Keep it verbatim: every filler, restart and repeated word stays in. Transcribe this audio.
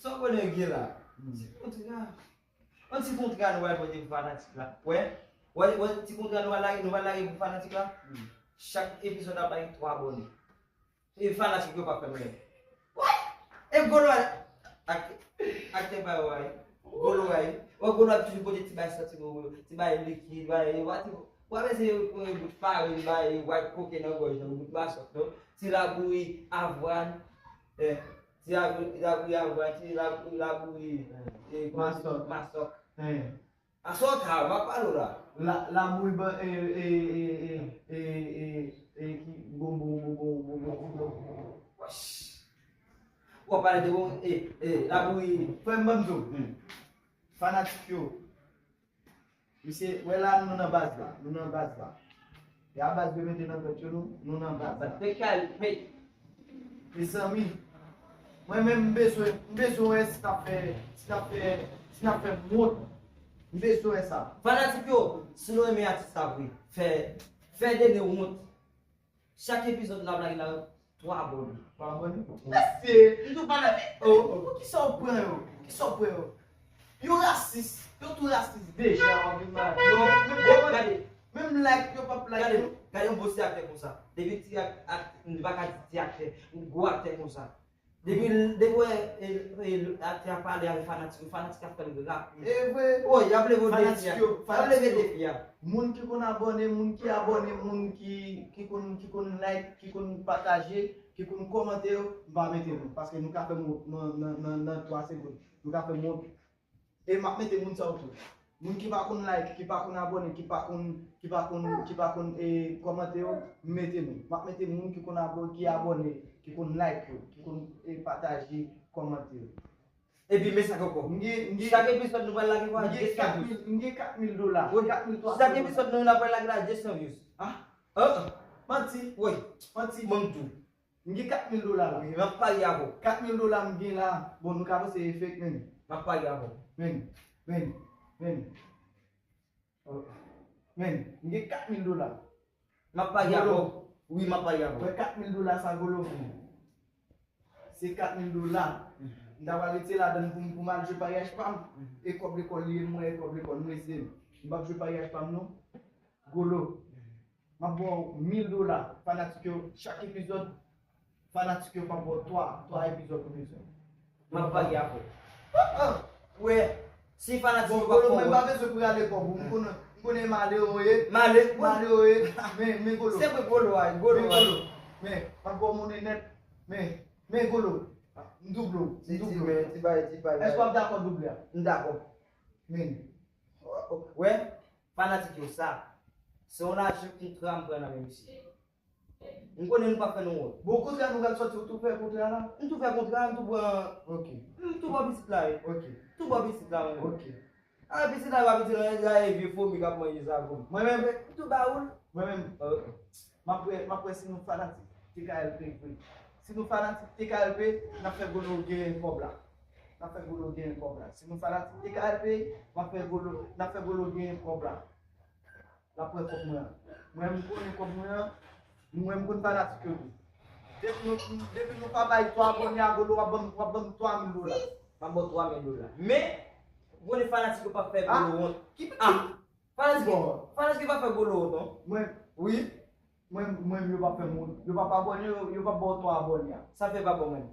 Sa w konnen gen la? Ti kontra. Yon ti kontra nou pral pote pou fanatik la. Wè, wè, wè, ti kontra nou pral lage, nou pral lage pou fanatik la. Chak epizòd ap lage twa abòne. E fanatik yo pa fè mwen. Wè! E Golo a, ak, aktè pa yo a, Golo a, wè, Golo ap toujou pote ti bay santi yo, ti bay likid, bay, wè, ti, wè, men se yo, yo bout farin, bay, wè, koke nan gòj, nan bout masòk, non? Ti labouyi, avwàn, eh, ti labouyi, labouyi, avwàn, ti labouyi, labouyi, eh, masòk. Masòk. Eh. Aswè w ka, w ap pale w la. La, labouyi ban, e, e, e, e, e, e, e, ki, bon, bon, bon, bon, bon, bon, bon. Wesh. W ap pale de bon, e, e, labouyi. Frè m, ban m di w. Hmm. Fanatik yo. Misye, wè la, nou nan baz la. Nou nan baz la. E a baz yo mete nan tèt yo, nou, nou nan baz la. Mezanmi, mwen menm m bezwen, m bezwen wè si n ap fè, si n ap fè, si n ap fè m wont. M bezwen wè sa. Fanatik yo, si nou renmen atis la vre, fè, fè Dene wont. Chak epizòd n ap lage la, twa abòne. Twa abòne? Mesye! M tou pa nan. Oh, oh. Poukisa w pran yo? Poukisa w pran yo? Yo rasis. Yo tou rasis deja, w ap vin la. Yo, yo, gade. Menm like, yo p ap like. Gade, gade yon bon ti aktè konsa. Depi ti ak, ak, m pa ka di ti aktè, yon gwo aktè konsa. Depi, depi wè, e, e, aktè a pale avèk fanatik yo, fanatik ap fè l rapi. E vre. Oh, y ap leve defi a. Fanatik yo, y ap leve defi a. Moun ki konn abòne, moun ki abòne, moun ki, ki konn, ki konn like, ki konn pataje, ki konn kòmante yo, m pa mete nou. Paske nou ka fè m wont nan, nan, nan, nan twa segonn. Nou ka fè m wont. E m ap mete moun sa yo tou. Moun ki pa konn like, ki pa konn abòne, ki pa konn, ki pa konn, ki pa konn, e, kòmante yo, m mete nou. M ap mete moun ki konn abò-, ki abòne, ki konn like yo, ki konn, e, pataje, kòmante yo. Epi men sa k ankò. M gen, m gen, chak epizòd nou pral lage pou m gen kat mil, m gen kat mil dola. Wi. Kat mil twa san dola. Chak epizòd nou pral lage la, de san views. Ah? Ah, ah. Manti. Wi. Manti. Ban m di w. M gen kat mil dola la. Wi, m ap parye avè w. Kat mil dola m gen la. Bon, nou ka panse e fake, men. M ap parye avè w. Men, men, men. Oh. Men, m gen kat mil dola. M ap parye avè w. Golo. Wi, m ap parye avè w. Wè kat mil dola sa, Golo. Se kat mil dola. Mhm. M ta pral retire ladann pou m, pou m al jwe paryaj pa m. Mhm. E kòb lekòl li ye, mwen, e kòb lekòl mwen, se m. M p ap jwe paryaj pa m, non. Golo. Mhm. M ap ba w mil dola, fanatik yo, chak epizòd, fanatik yo p ap ba w twa, twa epizòd pou bezwen. M ap parye avè w. Ah, ah. Wè, si fanatik yo p ap fè w wont. Bon, Golo, mwen pa bezwen pou rale kòb ou. M konnen, m konnen malere w ye. Malere, wi. Malere w ye. Men, men Golo. Se vre, Golo a, Golo a. Men Golo. Men, m ap ba w monnen nèt. Men, men Golo. M double w, m double w. Ti bay, ti bay. Èske w ap dakò double a? M dakò. Men. Wè, fanatik yo, sa, se yon lajan kontra m pran nan men misye. M konnen nou p ap fè nou wont. Bon, kontra nou pral sòti, ou tou fè kontra la? M tou fè kontra, m tou pran. Ok. M tou pran pitit la, wi. Ok. Tou pran pitit la, mwen. Ok. A, pitit la, pa pitit la, la, e vye fomi k ap manje sa, bon. Mwen menm? M tou ba ou l. Mwen menm? Euh. M ap wè, m ap wè si nou fanatik T K L P vre. Si nou fanatik T K L P, n ap fè Golo genyen kòb la. N ap fè Golo genyen kòb la. Si nou fanatik T K L P, m ap fè Golo, n ap fè Golo genyen kòb la. L ap pran kòb mwen an. Mwen, m konnen kòb mwen an. Mwen, m konn fanatik yo tou. Depi nou, depi nou pa bay twa abòne a Golo, w ap ban m, w ap ban m twa mil dola. M ap ba w twa mil dola. Men, ou konnen fanatik yo p ap fè Golo wont. Ah, ki pitit? Fanatik, fanatik yo p ap fè Golo wont, non. Mwen, wi. Mwen, mwen, yo p ap fè m wont. Yo p ap abòne, yo, yo p ap ba w twa abòne a. Sa fè pa bon, menm.